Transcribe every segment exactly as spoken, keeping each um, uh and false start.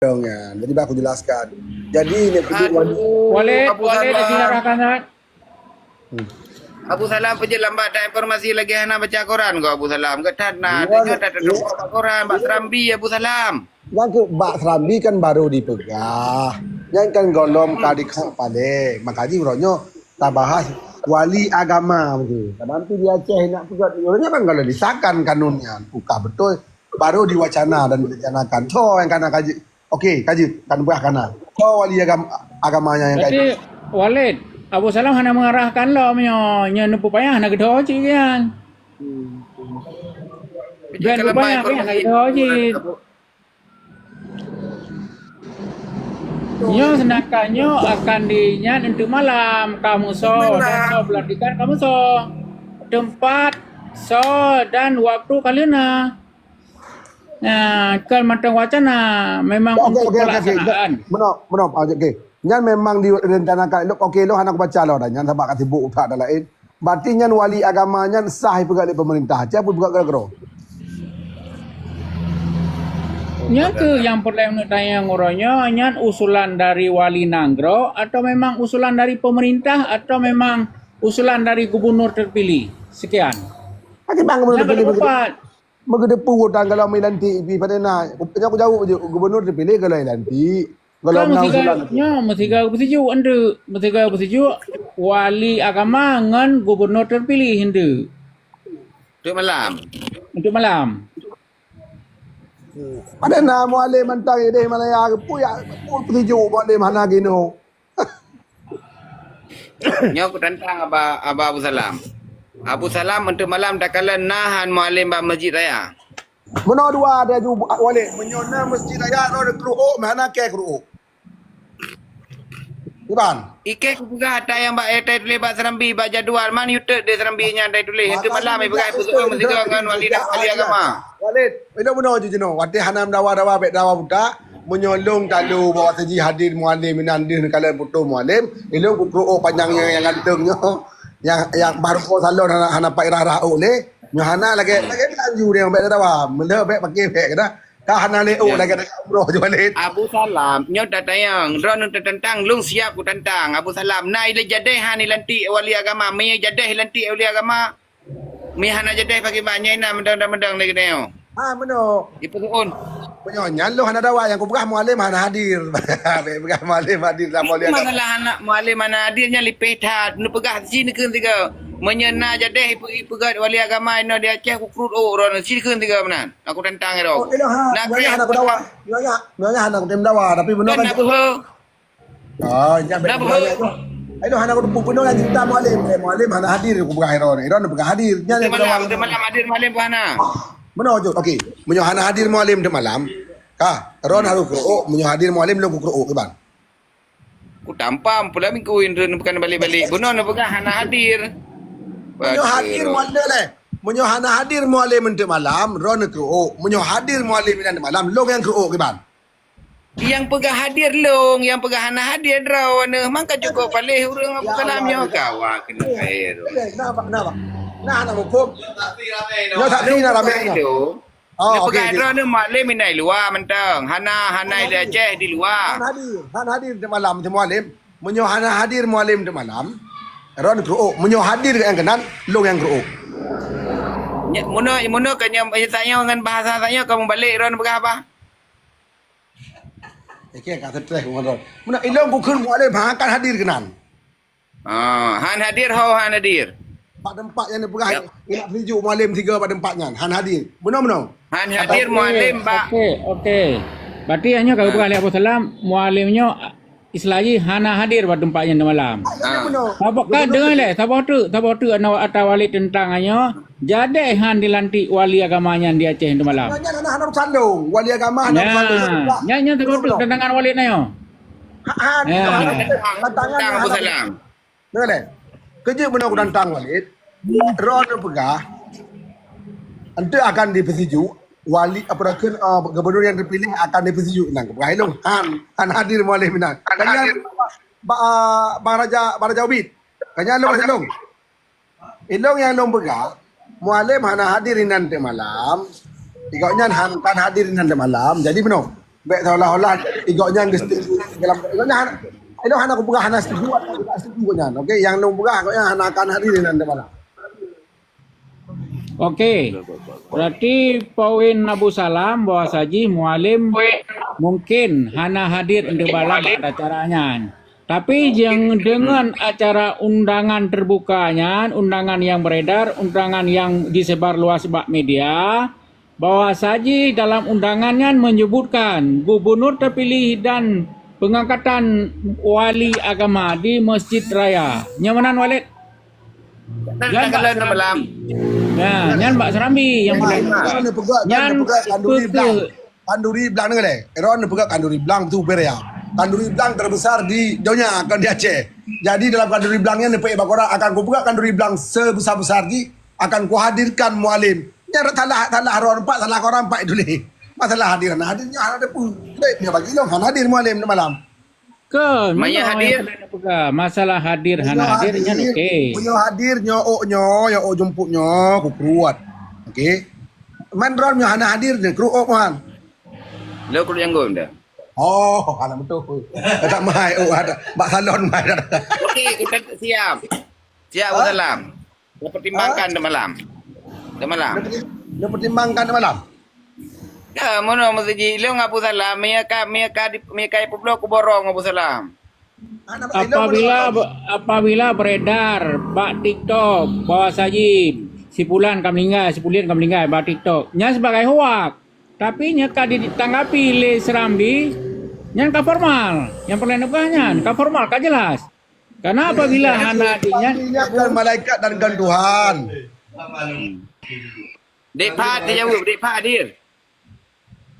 Dong ya. Jadi bah aku jelaskan. Jadi ni Abu Walid, Abu Walid Salam. Lagi arahkan sangat. Hmm. Abu Salam, peujeuet lambat that informasi lagèe hana baca koran kah Abu Salam. Geuh that na, ya, nyoe that ya. Bak koran, bak Serambi Abu Salam. Nyan keuh bak Serambi kan baru dipeugah. Nyan kan gohlom ka dikheun paleng. Maka jih uroe nyoe tabahas wali agama beutôi. Kadang tu di Aceh nak peugah, uroe nyoe kan kalau disahkan kanun nyan, buka beutôi, baru diwacana dan direncanakan. Soe nyang kana kaji? Okey, kaji, kan peugah kana. Soe wali agam-, agama nyan nyang kaji? Berarti Walid, Abu Salam hana mengarahkan lom nyoe, nyoe neupeu payah hana geudho cit nyan. Gan peupayah payah hana geudho cit. Nyoe seudangkan nyoe akan di nyan enteuk malam, kamoe soe dan soe pelantikan kamoe soe. Teumpat, soe dan waktu ka lheueh na. Nah, kon mantong wacana, memang untuk pelaksanaan. Meunoe, meunoe, ah, okey. Nyan memang direncanakan. Lok, okey, lok hana kubaca lom dah. Nyan sabab ka sibuk utak dah laén. Berarti nyan wali agama nyan sah ipeugah lé pemerintah. Siapa peugah keudroe? Nyan keuh nyang peureulèe neutanyong uroe nyoe, nyan usulan dari wali nanggroe atau memang usulan dari pemerintah atau memang usulan dari gubernur terpilih? Sekian. Hati bang gubernur terpilih. Meugeudeupu utang kalau meulantik pih pada na. Nyoe kujaweueb jeuet, gubernur terpilih kalau lantik. Kalau na usulan. Nyoe meusiga beusijok enteuk, meusiga beusijok wali agama ngon gubernur terpilih enteuk. Untuk malam. Untuk malam. Pada na Mualem mantang ideh Malaya, peue ya, peue beusijok Mualem hana ginoe. Nyoe kutantang Aba, Aba Abu Salam. Abu Salam, untuk malam takalon na han Mualem bak Masjid Raya? Meunoe dua ada ju Walid. Meunyoe na Masjid Raya, droe kruok, meuhana kèe kruok. Iban. Ikèe kupeugah ata nyang bak, eh, tai tuléh bak Serambi, bak jadual, man YouTube di Serambi nyan tai tuléh. Untuk malam, ipeugah, ipeugah, meusiga ngon wali, wali agama. Walid, ilôn meunoe ju jinoe. Watèe hana meudawa-dawa, bèk dawa buta. Meunyoe lôn talu bahwa siji hadir Mualem inan deuh neukalon foto Mualem, ilôn kukruok panyang nyang, nyang ganteng nyoe. Nyang, nyang baru po salon hana, hana pat irah-irah ôk lé. Nyoe hana lagèe, lagèe tanju dia, bèk dawa. Meuleuh bèk paké bèk keudah. Ka hana lé ôk lagèe umroh ju Walid. Abu Salam, nyoe tatanyong. Droeneuh tatantang, lôn siap kutantang. Abu Salam, na ilèe jadèh han ilantik wali agama. Meunyoe jadèh ilantik wali agama, Mi hana jadèh pakriban nyan na meudang-meudang lé geutanyoe. Ha, meunoe. Ipeuruon. Meunyoe nyan lôn hana dawa nyang kupeugah Mualem hana hadir. Bèk peugah Mualem hadir lam Mualem. Masalah hana, Mualem hana hadir nyan lipéh that. Neupeugah si neukheun sigoe. Meunyoe na jadèh ipe-, ipeugah wali agama inoe di Aceh kukruet ôk droeneuh si neukheun sigoe meunan. Aku tantang iro. Oh, inoe ha, na nyoe kreh hana kudawa. Nyoe, nyoe hana kutem dawa, tapi beungoh kan. Kan na beuhe. Ah, nyan bèk peugah nyan. Aduh, hana kuteupeu peue nyoe nyang cerita Mualem. Eh, Mualem hana hadir, kupeugah Iron. Iron peugah hadir. Nyan malam, malam hadir Mualem peugah hana. Meunoe jeuet. Okey. Meunyoe hana hadir Mualem di malam, ka, Ron harôh kruok, meunyoe hadir Mualem lôn kukruok, kiban. Kutampam pula minggu Indra bukan balik-balik. Bunoe neupeugah hana hadir. Meunyoe hadir Mualem lé. Meunyoe hana hadir Mualem di malam, Ron kruok. Meunyoe hadir Mualem di malam, lôn nyang kruok, kiban. Nyang peugah hadir lôn, nyang peugah hana hadir droeneuh. Mangka cukôp paléh ureueng Abu Salam nyoe kawa keuneuk air. Kenapa? Kenapa? Nah, hana muphom. Nyoe saksi na ramé nyoe. Oh, okey, okey. Droeneuh Mualem inan luwa mantong. Hana, hana di Aceh di luwa. Han hadir, han hadir di malam di Mualem. Meunyoe hana hadir Mualem di malam, Ron kruok. Meunyoe hadir nyang keunan, lôn nyang kruok. Meunyoe, meunyoe ka nyoe, nyoe ngon bahasa tanyoe kamoe balek Ron peugah apa? Oke, ka stres, Muhammad. Meunan ilôn kukheun Mualem han akan hadir keunan. Ah, han hadir ho han hadir. Bak teumpat nyan neupeugah, ya. Ilak sijok Mualem sigoe bak teumpat nyan, han hadir. Bunoe, bunoe. Han hadir Mualem bak. Oke, oke. Berarti nyoe ka geupeugah lé Abu Salam, Mualem nyoe istilah jih hana hadir bak teumpat nyan di malam. Ah, bunoe. Saboh ka deungoe lé, saboh teuk, saboh teuk ata Walid teuntang nyoe. Jadi han dilantik wali agama nyan di Aceh di malam. Nyan, nyan hana, hana urusan lôn. Wali agama hana urusan lôn. Nyan, nyan teututup tantangan Walid na nyoe. Ha, ha, tantangan Abu Salam. Dengar lé. Keujeuet bunoe kutantang Walid. Ron neupeugah, enteuk akan dipeusijok wali, apa kheun, ah, gubernur nyang teupiléh akan dipeusijok nyan. Kupeugah ilôn, han, han hadir Mualem inan. Kan nyan, ba-, ah, Bang Raja, Bang Raja Ubit. Kan nyan lôn, lôn. Ilôn nyang lôn peugah, Mualem hana hadir inan teuk malam. Gobnyan han, han hadir inan teuk malam. Jadi bunoe. Bèk seolah-olah igok nyan geuseutuju dalam, igok nyan hana, ilôn hana kupeugah hana setuju, hana setuju gobnyan. Okey, nyang lôn peugah gobnyan hana akan hadir nan malam. Okey. Berarti poin Abu Salam bahwa saji Mualem mungkin hana hadir di dalam acara nyan. Tapi jeueng deungon acara undangan terbuka nyan, undangan yang beredar, undangan yang disebar luas bak media, bahwa saji dalam undangan nyan menyebutkan gubernur terpilih dan pengangkatan wali agama di Masjid Raya. Nyo meunan, Walid? Nyan bak Serambi. Ya, nyan bak Serambi nyang buleuen. Nyan peugah kanduri blang. Kanduri blang ni lé. Ron peugah kanduri blang tu ber ya. Kanduri blang terbesar di donya, kon di Aceh. Jadi dalam kanduri blang nyan neupeuék bak orang akan kupeugah kanduri blang sebesar-besar jih akan kuhadirkan Mualem. Nyan salah, salah ron empat, salah orang empat itu lé. Masalah hadir, nah hadir nyan hana ada pun. Dek, nyan bagi long hana hadir Mualem malam. Kon, maya hadir. Masalah hadir hana hadir nyan okey. Meunyoe hadir nyoe ok nyoe, ya ok jemput nyoe, kukruat. Okey. Man ron nyoe hana hadir nyoe, kru ok man. Lo kru yang gom dah. Oh, hana betul. Tak mai ok ada. Bak salon mai dah. Okey, kita siap. Siap Abu Salam. Dipertimbangkan di malam. Di malam. Dipertimbangkan di malam. Ya, mono mesti ji ilong Abu Salam, mia ka mia ka di mia ka ipublo kuborong Abu Salam. Apabila apabila beredar bak TikTok bahwa saji si pulan ka meninggal, si pulan ka meninggal bak TikTok, nyan sebagai hoak. Tapi nyan ka ditanggapi lé Serambi, nyan ka formal. Nyang peureulée neupeugah nyan ka formal, ka jelas. Karena apabila hana nyan, nyan kan malaikat dan kan Tuhan. Dek Fahad dijawab, Dek Fahad hadir.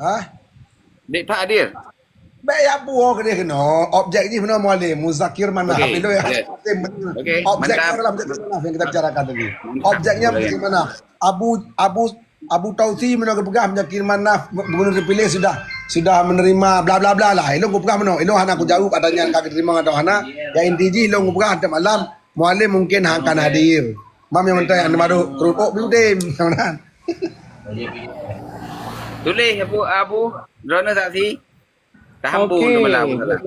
Hah? Dek Fahad hadir. Bèk ya buo keudeh keunoe. Objek jih meunoe Mualem, Muzakir Manaf. Okey, objek mantap. Dalam Muzakir Manaf yang kita bicarakan tadi. Objeknya Muzakir Manaf. Abu Abu Abu Tausi meunoe geupeugah Muzakir Manaf gubernur terpilih sudah sudah menerima bla bla bla lah. Ilong geupeugah meunoe. Ilong hana kujaweueb ada nyang ka geuterima atau hana. Yang inti jih ilong geupeugah malam Mualem mungkin akan hadir. Mam yang menteri anda baru kerupuk belum. Tulis Abu Abu drone saksi. Tahan bu. Okey,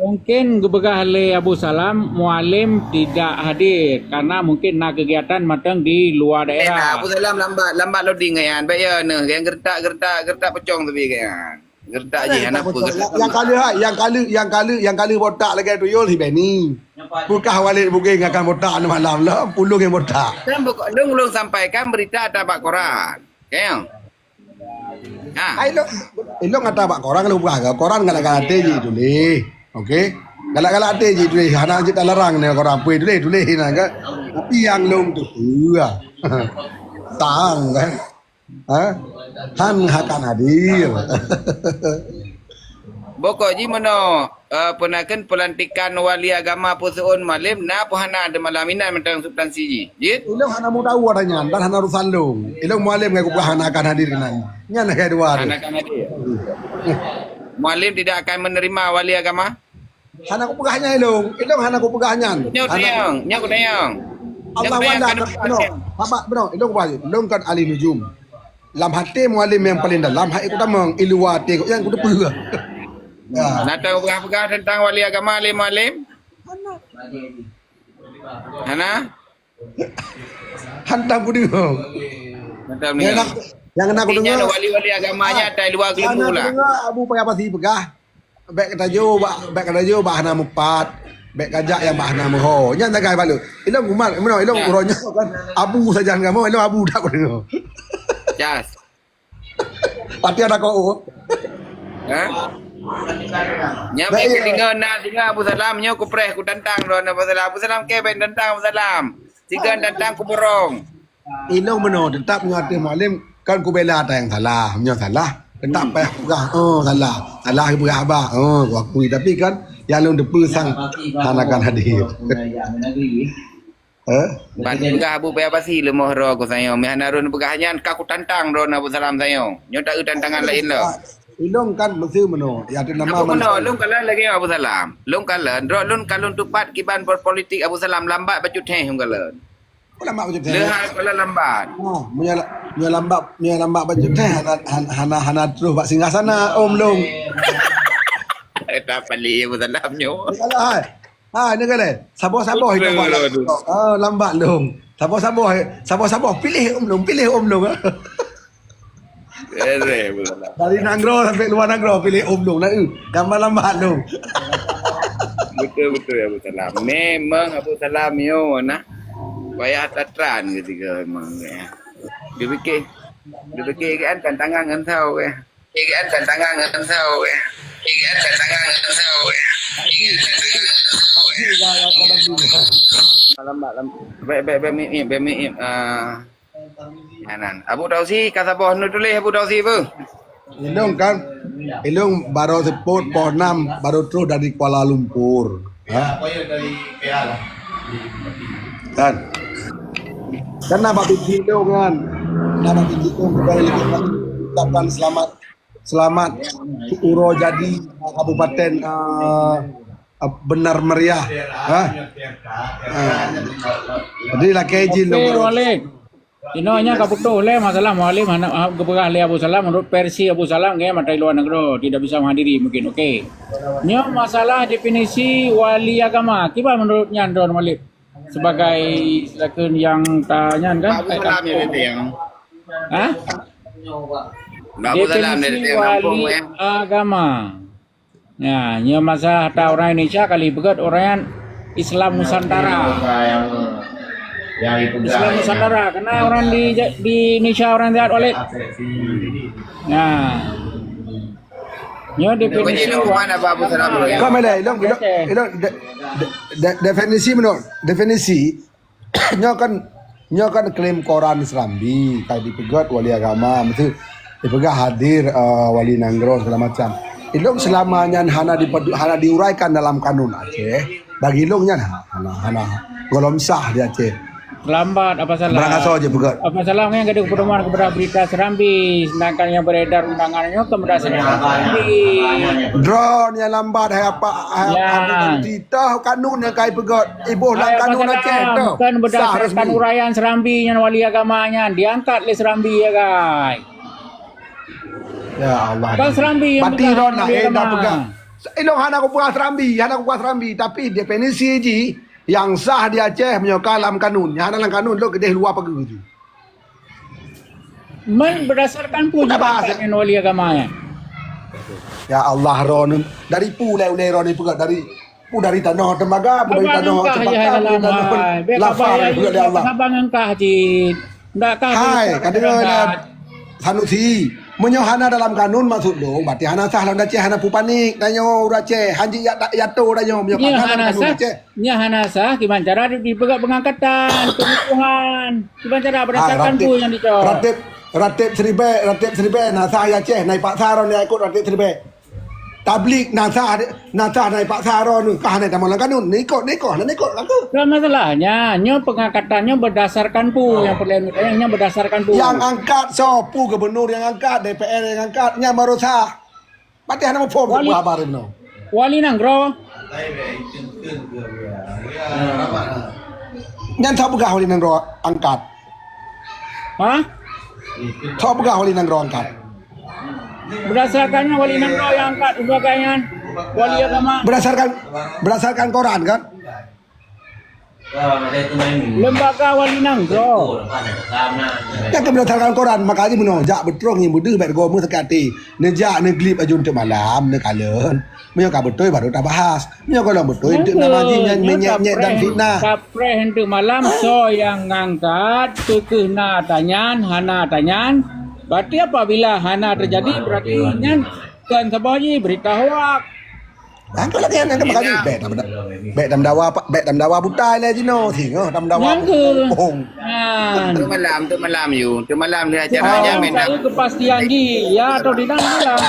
mungkin geupeugah lé Abu Salam Mualem tidak hadir karena mungkin na kegiatan mantong di luar daerah. Abu Salam lambat lambat loading kan. Baik ya neuh, yang gertak gertak gertak pecong tapi kan. Gertak je anak pun. Yang kali hai, yang kali yang kali yang kali botak lagi tuyul si Benny. Bukah Walid Bugeng akan botak ni malam lah, pulung yang botak. Kan long long sampaikan berita tak bak koran. Kan? Ha. Ai long long ata bak koran kalau buka ke koran galak-galak até je tulis. Okey. Galak-galak até je tulis. Hana jeuet larang ni koran apa tulis tulis nah kan. Tapi yang long tu. Tang kan. Ha? Han akan hadir. Bokok ji meunoe, eh, peunaken peulantikan wali agama Pusuon Mualem na peuhana di malam inan mantong substansi ji. Jit? Ilong hana mau tahu ada nyan dan hana urusan long. Ilong Mualem ngai kupeugah hana akan hadir keunan. Nyan hai dua. Hana akan hadir. Mualem tidak akan menerima wali agama? Hana kupeugah nyan ilong. Ilong hana kupeugah nyan. Nyoe tayang, nyoe tayang. Allah wala kan no. Sabar bro, ilong kupeugah. Ilong kan ahli nujum. Lam hati Mualem yang paling dalam, hai kutamong, iluwa hati kok yang kuteupeu. Ya. Nata peugah-peugah tentang wali agama lé Mualem? Hana? Hantam kudeungoe. Hantam nyang na kudeungoe. Wali-wali agamanya tai luar gelembung lah. Abu Paya Pasi peugah. Bèk katajo bak bèk katajo bak hana mupat. Bèk kajak yang bak hana meuho. Nyan sagai balut. Ilong umat meunoe ilong uroe nyoe kan. Abu sajan kamoe ilong abu dak kudeungoe. Jas. Pati ada kau. Ha? Nyoe singoh na singoh Abu Salam nyoe kupreh kutantang droe Abu Salam. Abu Salam ke ben tantang Abu Salam. Singoh tantang kuborong. Ilong meunoe tetap nyoe ateueh Mualem kan kubela ata yang salah. Nyoe salah tetap payah peugah oh salah. Salah peugah abah. Oh kuakui tapi kan yang lôn teupeu sang hana kan hadir. Eh? Ban peugah Abu Paya Pasi leumoh ro ku sayong. Meuhana run peugah nyan ka kutantang droe Abu Salam sayong. Nyoe tak eu tantangan lain lo. Ilong kan mesti meno. Ya tu nama meno. Lung kala lagi Abu Salam. Lung kala droe lun kalun tupat kiban berpolitik Abu Salam lambat bacut heh lung kala. Lama bacut heh. Lehal kala lambat. Oh, meunyo lambat meunyo lambat bacut heh hana hana hana terus bak singgah sana om lung. Dah paling Abu Salam nyoe. Salah hai. Ha, ni kali. Saboh-saboh itu. Betul, betul. Ah, lambat lung. Saboh-saboh, saboh-saboh pilih um lung, pilih um lung. Dari nanggroe sampai luar nanggroe pilih um lung. Nah, eh, gambar lambat lung. Betul, betul, Abu Salam. Memang Abu Salam nyoe nah. Payah tatran ketika memang ya. Dia fikir, dia fikir kan tantangan ngon sawo ya. Dia kan tantangan ngon sawo ya. Dia kan tantangan ngon sawo ya. Dia kan tantangan ngon sawo ya. Lambat, lambat. Baik, baik, baik, baik, baik, baik, ah. Nyan, nyan. Abu Tausi ka saboh nu tuléh Abu Tausi peue? Ilong kan, ilong baru seupôt poh enam, baru terus dari Kuala Lumpur. Ha? Kan? Kan na bak binti ilong kan. Na bak binti ilong kembali lagi ucapkan selamat, selamat uroe jadi Kabupaten, eh, benar meriah. Ha? Ha. Jadi lakée jih. Oke, Walid. Inoe nyan ka putôh lé masalah Mualem hana, ah, geupeugah lé Abu Salam, menurut versi Abu Salam, gaya mata luar nanggroe tidak bisa menghadiri mungkin. Oke. Nyoe masalah definisi wali agama. Kiban menurut nyan droe Mualem sebagai selaku yang tanya kan? Abu Salam ya, Tete, ya. Hah? Abu Salam ya, Tete, definisi wali agama. Nah, nyoe masa ata orang Indonesia kali beugét orang Islam Nusantara. Islam Nusantara, karena orang di, di Indonesia orang jahat Walid. Nah. Nyoe definisi. Kau mana Abu Salam? Kau mana? Ilong, ilong, ilong, de-, de-, de-, definisi menurut definisi Nyoe kan, nyoe kan klaim koran Serambi, ka dipeugét wali agama, meusti dipeugah hadir, eh, wali nanggroe segala macam. Ilong selama nyan hana dipedu-, hana diuraikan dalam kanun Aceh, bagi ilong nyan ha-, hana, hana golom sah di Aceh. Lambat apa salah? Barang asoe je peugét. Apa salah nyan gadoh pedoman kepada berita Serambi, sedangkan yang beredar undangan nyoe kan berdasarkan Serambi. Droe nyang lambat hai apa, hai apa. Toh kanun nyang ka ipeugét, iboh lam kanun Aceh tu. Bukan berdasarkan uraian Serambi nyan wali agama nyan, diangkat lé Serambi ya, guys. Ya Allah. Bukan Serambi yang peugah, wali agama. Ilong hana kupeugah Serambi, hana kupeugah Serambi, tapi definisi jih yang sah di Aceh meunyoe ka lam kanun, nyang hana lam kanun lôn keudeh luwa pageue tu. Men berdasarkan peue diangkat nyan wali agama nyan? Ya Allah, droeneuh dari peue ulée-ulée droeneuh peugah dari peue dari tanoh teumaga, peue dari tanoh cempaka, peue dari tanoh lafar, peue dari Allah. Saban ngon kah cit. Ndak kah. Hai, ka deungoe lé Sanusi. Meunyoe hana dalam kanun maksud lôn, berarti hana sah lam Aceh, hana peue panik. Tanyoe ureueng Aceh, hanjeuet ya, ya to tanyoe meunyoe hana dalam kanun Aceh. Nyan hana sah, kiban cara di, dipeugah pengangkatan, pengukuhan. Kiban cara berdasarkan peue nyang dicok. Ratib, ratib siribée, ratib siribée na sah ya Aceh, na ipaksa droe ikot ratib siribée. Tablig na sah, na sah na ipaksa droe, ka hana tamong lam kanun, na ikot, na ikot, hana ikot lam kanun. Bukan masalahnya, nyoe pengangkatan nyoe berdasarkan peue nyang peureulée, nyoe berdasarkan peue. Nyang angkat soe, peue gubernur nyang angkat, D P R nyang angkat, nyan baru sah. Berarti hana muphom haba inoe. Wali nanggroe. Nyan soe peugah wali nanggroe angkat? Hah? Soe peugah wali nanggroe angkat? Berdasarkan wali nanggroe nyang angkat sebagai nyan wali agama. Berdasarkan, berdasarkan koran kan? Lembaga wali nanggroe. Nyang ka berdasarkan koran, makajih meunoe jak beutrong nyang beudeuh bèk gomeuh sakét até. Neujak neuglip aju teuk malam, neukalon. Meunyoe ka beutôi baru tabahas. Meunyoe ka lom beutôi, teuk nama jih nyan menyet-nyet dan fitnah. Kapreh teuk malam, soe nyang ngangkat, peu kheueh na tanyan, hana tanyan. Berarti apabila hana teujadi, berarti nyan kon saboh jih berita hoak. Angkat lagèe nyan, angkat makajih. Bèk tam-, bèk tameudawa, bèk tameudawa buta lé jinoe. Singoh tameudawa bohong. Teuk malam, teuk malam, yu. Teuk malam di acara nyan. Tahu kepastian jih, ya atau tidak, itulah.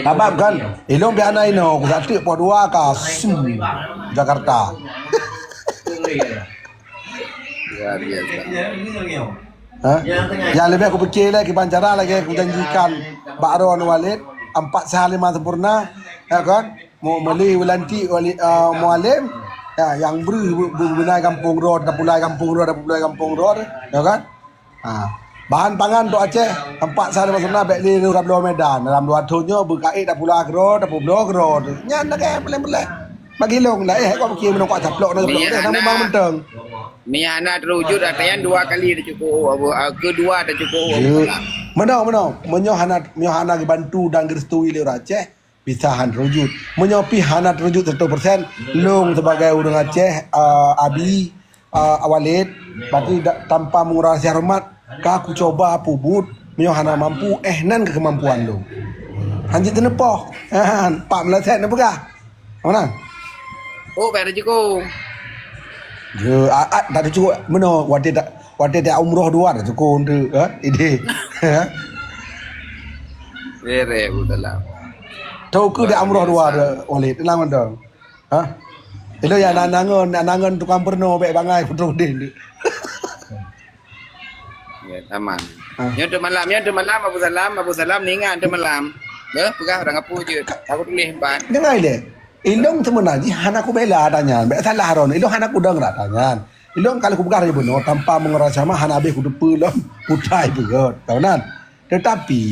Tabam kan? Ilong biasa inoe, ku sateuk poh dua ka, sum, Jakarta. Luar biasa. Ha? Nyang leubeh kupike lé kiban cara lagèe kujanjikan bak droeneuh Walid, empat sehat lima sempurna, ya kan? Mau meuli wilanti wali, eh, Mualem, ya, nyang breuh bu-, bu-, bunai gampông droe, tapulai gampông droe, tapulai gampông droe, ya kan? Ha. Bahan pangan untuk Aceh, empat sana masa na bèk lé rab bloe Medan. Dalam dua thôn nyoe beukaék tapula keudroe, tapubloe keudroe. Nyan lagèe peuleng-peuleng. Bagi lôn lah, eh, kok piké meunyoe kok caplok na caplok deh, namun bang mentong. Mie hana terwujud, artinya dua kali tacukôp, ah, kedua tacukôp. Ya. Meunoe, meunoe. Meunyoe hana, meunyoe hana geubantu dan geurestui lé ureueng Aceh, bisa han terwujud. Meunyoe pih hana terwujud seratus persen, lôn sebagai ureueng Aceh, ah, Abi, ah, Walid, berarti da-, tanpa mengurangi rasa hormat, ka kucuba pubuet, meunyoe hana mampu, eh, nan keu keumampuan lôn. Han jeuet teuneupôh. Han, pak meulasèt neupeugah. Mana? Oh, bèk tacukôp. Ya, a, a, tak tacukôp. Meunoe, watèe tak, watèe tak umroh dua tacukôp untuk, ha? Ide. Ha? Rere Abu Salam. Tahu ke tak umroh dua ada, Walid? Tenang, mantap. Ha? Itu ya, nanangan, nanangan tukang perno, bèk bangai, Putroe Udin tu. Ya, aman. Ah. Nyoe teuk malam, nyoe teuk malam, Abu Salam, Abu Salam, ninga teuk malam. Beuh, peugah ureueng apui jeuet. Aku tuléh empat. Dengai deh. Ilong seubeuna jih hana kubela ata nyan. Bèk salah ron. Ilong hana kudeungoe ata nyan. Ilong kalau kupeugah dari bunoe, tanpa mengurangi rasa hormat, hana habéh kuteupeue lom putai peugöt. Tahu nan? Tetapi,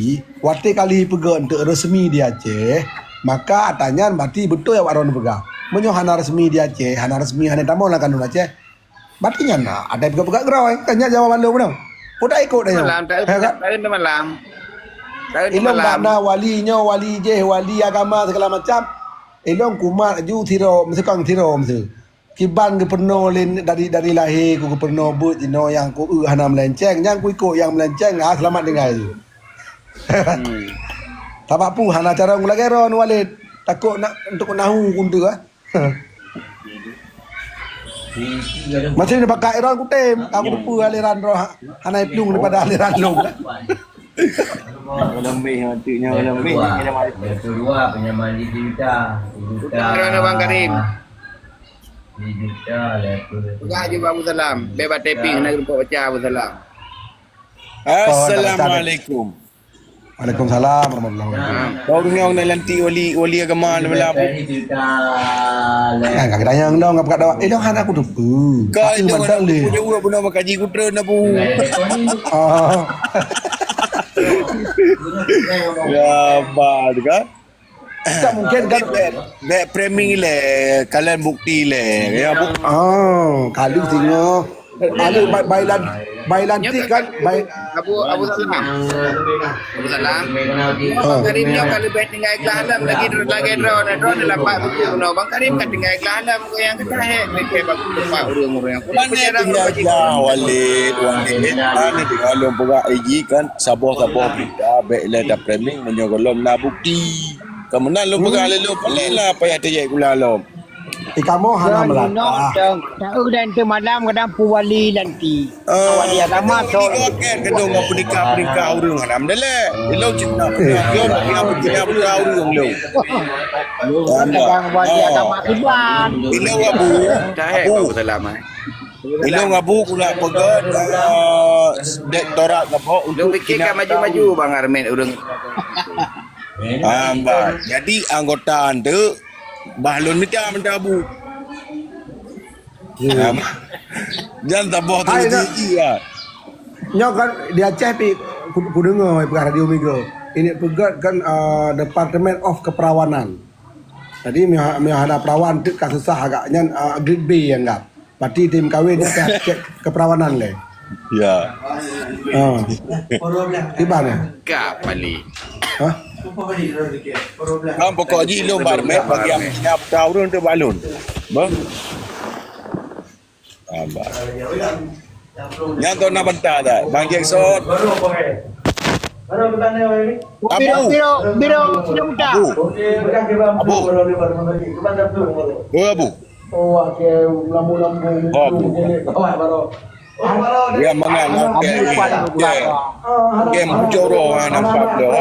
watèe kali peugöt untuk resmi di Aceh, maka ata nyan berarti beutôi awak ron peugah. Meunyoe hana resmi di Aceh, hana resmi, hana tamong lam kanun Aceh, berarti nyan na, ada peugah-peugah keudroe, kan nyan jawaban lôn bunoe. Peue taikot dah nyoe? Malam, tak ada, ha, kan? Tak ada malam. Tak ada. Ilong malam. Bak na wali nyoe, wali jéh, wali agama segala macam. Ilong kumat ju sidroe, meuseukong sidroe meusu. Kiban geupeurunoe lé dari, dari lahé ku geupeurunoe beuet jinoe nyang ku eu hana meulenceng, nyang ku ikot nyang meulenceng, ah, seulamat tinggai ju. Hmm. Sabab peue hana carông lagèe ron Walid, takot nak untuk nahu kuntu, ah. Masih ni pakai ron kutem, aku teupeue aliran roh hana iplueng daripada aliran lôn. Lembih, maksudnya lembih. Yang kedua, pinjaman di juta. Juta. Bang Karim. Di juta lah tu. Peugah je Abu Salam. Bèk bak taping, nak rumpok baca Abu Salam. Assalamualaikum. Waalaikumsalam warahmatullahi wabarakatuh. Bang Nyong nak lantik wali, wali agama dalam. Kan kaki tanyong dong, apa kata? Eh, dong hana aku tu. Kau itu mana boleh jawab benar makaji kutra na bu. Ah. Ya, apa tu kan? Tak mungkin kan. Bèk, bèk framing lé, kalian bukti lé. Ya, buk- Oh, kali tengok. Ada bai, bai lan-, bai lantik kan, bai. Abu, Abu Salam. Abu Salam. Ah. Bang Karim nyoe ka leubeh tinggai glah lom lagi lagèe droeneuh, droeneuh lapak buku bunoe. Bang Karim ka tinggai glah lom, nyang ka tahé, mereka bak teumpat ureueng-ureueng. Mana tinggai glah, Walid, Walid. Mana tinggai lom peugah iji kan, saboh-saboh berita, bèk lé ta framing, meunyoe gohlom na bukti. Ka meunan lôn peugah lé lôn, paléng lah payah tajak gula lom. Di kamoe hana meulata. Taeu dan teumalam kadang pu wali lanti. Ah, wali agama tu. Kadang peudikah-peudikah ureueng hana meudalek. Ilong cit nak peudikah, ilong nak peudikah ureueng lom. Kadang wali agama kiban. Ilong abu, abu. Ilong abu ku nak peugah, ah, doktorat ngebok untuk. Lôn pikir ka maju-maju Bang Armet ureueng. Ah, bah. Jadi anggota tu bah lôn mita, mita abu. Ya. Jan taboh tu. Hai, tinggi ya. Nyoe kan di Aceh pi ku, kudeungoe peugah Radio Mega. Ini peugöt kan, ah, Department of Keperawanan. Jadi meuha-, meuhana perawan teuk ka susah agak nyan, ah, grade B anggap. Berarti di meukawen nyan ka cek keperawanan lé. Ya. Ah. Di mana? Ka pali. Hah? Kan pokok jih lôn barmet bagi yang punya buta ureueng tu balon. Bah. Abah. Nyan tu nak bantah tak? Bang Jackson. Abu. Biro, biro, biro, biro muda. Abu. Abu. Oh, Abu. Oh. Ya, mangat. Abu, okey. Abu, okey. Okey, muncul roh, ah, nampak tu.